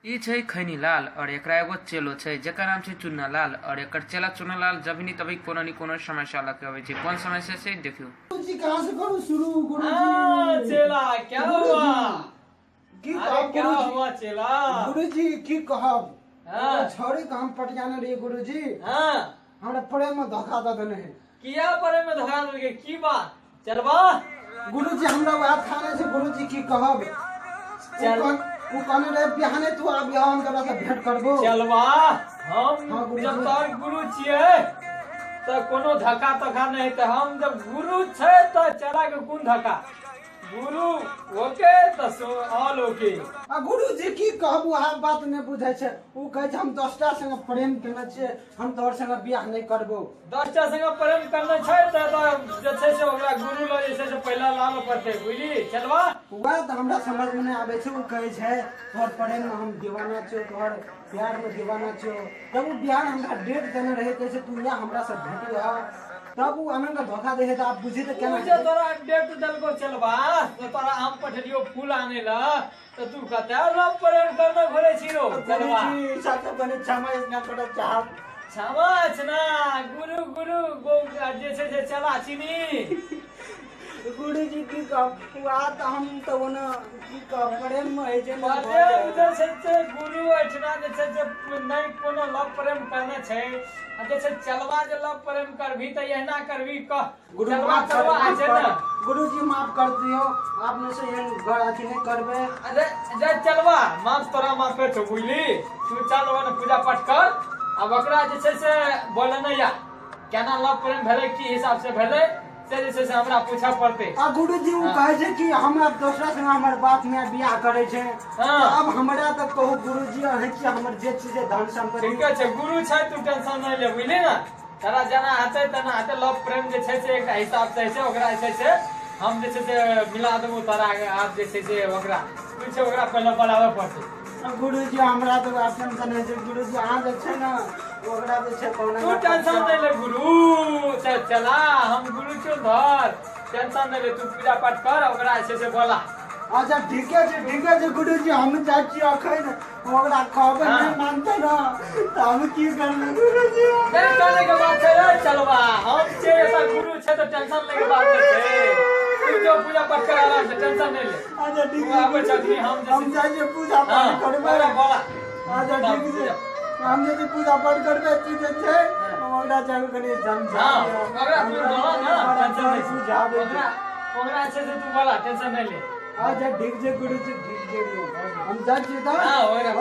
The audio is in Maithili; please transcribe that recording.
ई छै खैनीलाल और एकरा एगो चेलो छै जेकर नाम छै चुन्नालाल और एकर चेला चुन्नालाल जब नहीं तभी कोनो नहीं कोनो समस्या लके आवे छै। कोन समस्या छै देखियो। गुरुजी कहाँ से करू शुरू गुरुजी? हाँ, चेला क्या हुआ? की अरे कहब क्या गुरुजी? हुआ चेला? गुरुजी की कहब? हाँ। छौड़ी के हम पटियाने रहिए गुरुजी। हाँ। हमरा प्रेम में धोखा दे देने है। किया प्रेम में धोखा देलकै? की बात? चलबा? गुरुजी हमरा वएह थाने छै गुरुजी की कहब? चल। उ कहने रहे बिहाने तू आबि हम तोरा से भेंट करबो। चलबा, हम हाँ, गुरुजी। जब तोहर गुरु छियै तऽ कोनो धक्का तक्का नहि हेतै। हम जब गुरु छै तऽ चला के कोन धक्का? गुरु ओके तऽ ऑल ओके। आ गुरुजी की कहब, वएह बात नहि बुझै छै। उ कहै छै हम 10टा संगे प्रेम केने छियै, हम तोहर संगे बियाह नहि करबो। 10टा संगे प्रेम करने छै तऽ जे छै से ओकरा गुरु लग जे छै से पहिले लाबऽ पड़तै, बुझली चलबा? वएह तऽ हमरा समझ में नहि आबै छै। उ कहै छै तोहर प्रेम में हम दीवाना छियौ, तोहर प्यार में दीवाना छियौ। जब उ बिहार हमरा डेट देने रहे, कहै छै तू यहाँ हमरा से भेटिह, तब उ आनंद धोखा दे है। तऽ आब बुझी तऽ केना उ जे तोरा डेट देलको चलबा, तऽ तोरा हम पठेलियौ फूल आनै लए, तऽ तू कतऽ लव प्रेम करने घुरै छी रौ चलबा? गुरुजी साथे बने क्षमा याचना करऽ चाहब। क्षमा याचना? गुरु गुरु गो जे छै से चला चिनी। गुरुजी की कहब, वएह तऽ हम तऽ ओना की कहब प्रेम में होइ छै ने। प्रेम जे छै से गुरु एहिठिना जे छै से नहि कोनो लव प्रेम करने छै। आ जे छै चलबा जे लव प्रेम करबही तऽ एहिना करबही कह। गुरु चलबा माफ कर, चलबा माफ छै कर। ने। गुरुजी माफ कर दियो, आपने से एहन घर अथी नहि करबै। अरे जे चलबा माफ तोरा माफे छौ, बुझली? तू चल ओने पूजा पाठ कर। आब ओकरा जे छै से बोले नहि या केना लव प्रेम भेलै, की हिसाब से भेलै, से जे छै से हमरा पूछऽ पड़तै। आ गुरुजी उ हाँ। कहै छै कि हमरा दोसरा संगे हमर बाप माय बियाह करै छै। हाँ। तऽ आब हमरा तऽ कहू गुरुजी, अहाँ की हमर जे चीज छै धन सम्पत्ति। ठीके छै, गुरु छै, तू टेंशन नहि ले, बुझली ने? तोरा जेना हेतै तेना हेतै। लव प्रेम जे छै से एकटा हिसाब से होइ छै, ओकरा जे छै से हम जे छै से मिला देबो तोरा। आब जे छै से ओकरा तू छै ओकरा पहिले बोलाबऽ पड़तै। गुरुजी हमरा तऽ वएह टेंशन होइ छै गुरुजी, अहाँ जे छै ने ओकरा जे छै कहने तू टेंशन नहि ले गुरु, चल चला हम गुरु छियौ, धर टेंशन नहि ले, तू पूजा पाठ कर, ओकरा जे छै से बोला। अच्छा ठीके छै, ठीके छै गुरुजी, हम जाइ छी अखन ओकरा कहबै। हाँ। नहि मानतै ने तऽ हम की करबै गुरुजी? नहि चले के बात छै रे चलबा, हम छियै एतऽ गुरु छै तऽ टेंशन लै के बात नहि छै। तू जो पूजा पाठ कर आराम से, टेंशन नहि ले। अच्छा ठीक तू छै आबै गुरुजी, छथिन, हम जे हम छै- जाइ छियै पूजा हाँ, पाठ करबै। ओकरा बोला। अच्छा तब ठीक छै, पूजा। हम जे छै पूजा पाठ करबै, तू जे छै ओकरा जाके कनि समझा हाँ, दिअ। ओकरा तू बोला ना, बड़ा टेंशन नहि छै। बुझाबै छै। ओकरा छै से तू बोला, टेंशन नहि ले। अच्छा ठीक छै गुरुजी, ठीक छै, हम जाइ छियै तऽ। हाँ, ओकरा